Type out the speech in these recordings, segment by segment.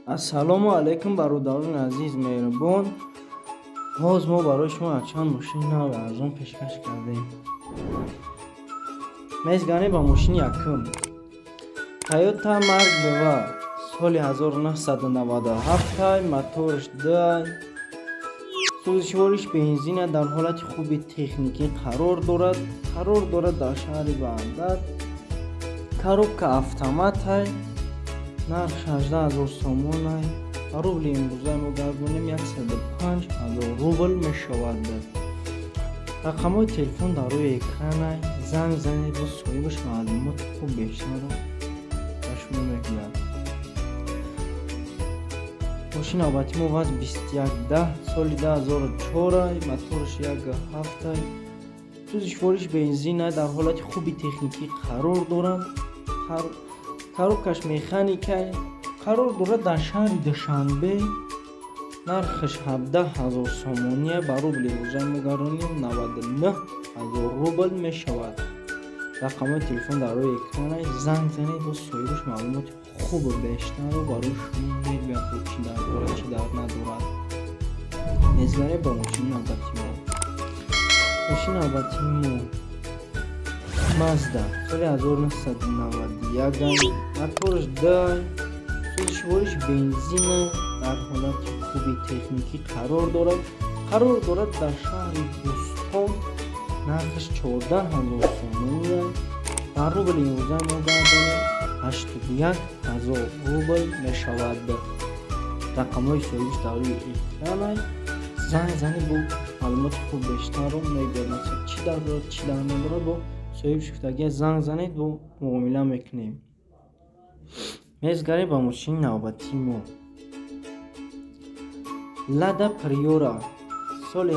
Ассалому алайкум, бародарони азиз, меҳрубон. Боз мо барои шумо якчанд мошини нави арзон пешкаш кардем. Мезганем ба мошини якум. Toyota Mark 2, соли 1997, моторш 2, сӯзишвориш бензина, дар ҳолати хуби техникӣ қарор дорад. Қарор дорад дар шаҳри Ваҳдат. Коробка автоматай. Нарх 18 000 сомонай. Ба рубли имрӯза мо гардонем, 105 000 рубл мешавад. Рақамҳои телефон дар рӯи экранай. Занг занед, бо соҳибаш маълумоти хуб бештарро ба шумо мегӯяд. Мошини навбати мо ВАЗ 2110, соли 2004, мотораш 1,7, сӯзишвориш бензина, дар ҳолати хуби техникӣ қарор дорад. Коробкаш механика. Қарор дорад дар шаҳри Душанбе. Нархаш 17 000 сомония. Ба рубли рӯза мегардонем, 99 000 рубл мешавад. Рақамҳои телефон дар рӯи экрана. Занг занед, бо соҳибаш маълумоти хубу бештарро барои шумо мегӯяд, бо чӣ дард дорад, чӣ дард надорад. Мезгарем ба мошини навбати мо. Мошини навбатии мо Мазда, соли 1991, мотораш 2, сӯзишвориш бензина, дар ҳолати хуби техникӣ қарор дорад. Қарор дорад дар шаҳри Бӯстон. Нархаш 14 000 сомония. Дар рубли имрӯза мо гардонем, 81 000 рубл мешавад. Рақамҳои соҳибиш дар рӯи экранай. Занг занед, бо маълумоти хуб бештарро мегӯяд, масалан, чӣ дард дорад, чӣ дард надорад. Бо соҳибиш гуфтагия, занг занед, бо муомила мекунем. Мезгарем ба мошини навбатии мо. Лада Приора, соли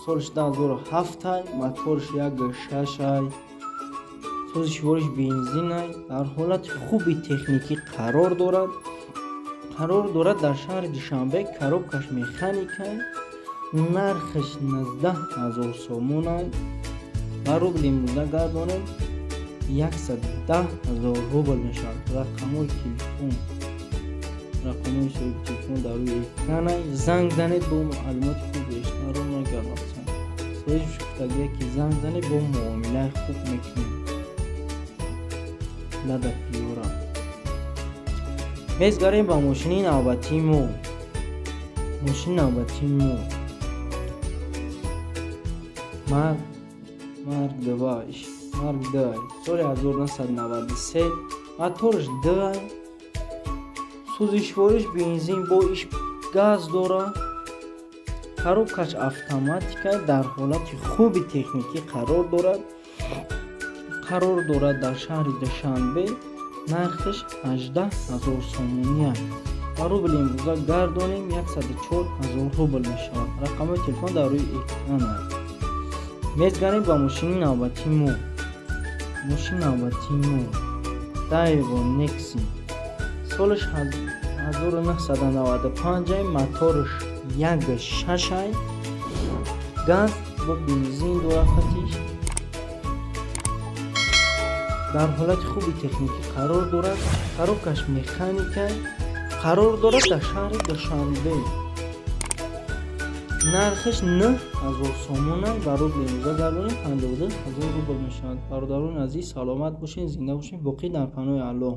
солиш 2007, моторш 1,6, сӯзишвориш бензинай, дар ҳолати хуби техникӣ қарор дорад. Қарор дорад дар шаҳри Душанбе. Коробкаш механикай. Нархаш 19 000 сомонай. Ба рубли имрӯза гардонем, 110 000 рубл мешавад. Рақамҳои телефон, рақамҳои соҳиби телефон дар рӯи экранай. Занг занед, бо маълумоти хуб бештарро мегӯяд. Соҳибш гуфтагия, ки занг занед, бо муомилаи хуб мекунем. Лада Приора. Мезгарем ба мошини навбатии мо. Мошини навбатии мо Марк 2, Марк 2, соли 1993, моторш 2, сӯзишвориш бензин, бо иш газ дорад. Коробкаш автоматика, дар ҳолати хуби техникӣ қарор дорад. Қарор дорад дар шаҳри Душанбе. Нархаш 18 000 сомония. Ба рубли имрӯза гардонем, 104 000 рубл мешавад. Рақамҳои телефон дар рӯи экран. Мезгарем ба мошини навбатии мо. Мошини навбатии мо Daewoo Nexia, солаш 1995, моторш 1,6, газ бо бензин дорад. Хатиш дар ҳолати хуби техникӣ қарор дорад. Коробкаш механика. Қарор дорад дар шаҳри Душанбе. Нархаш 9000 сомона. Ба рубли имрӯза гардонем, 52 000 рубл мешавад. Бародарони азиз, саломат бошед, зинда бошед, боқӣ дар паноҳи Аллоҳ.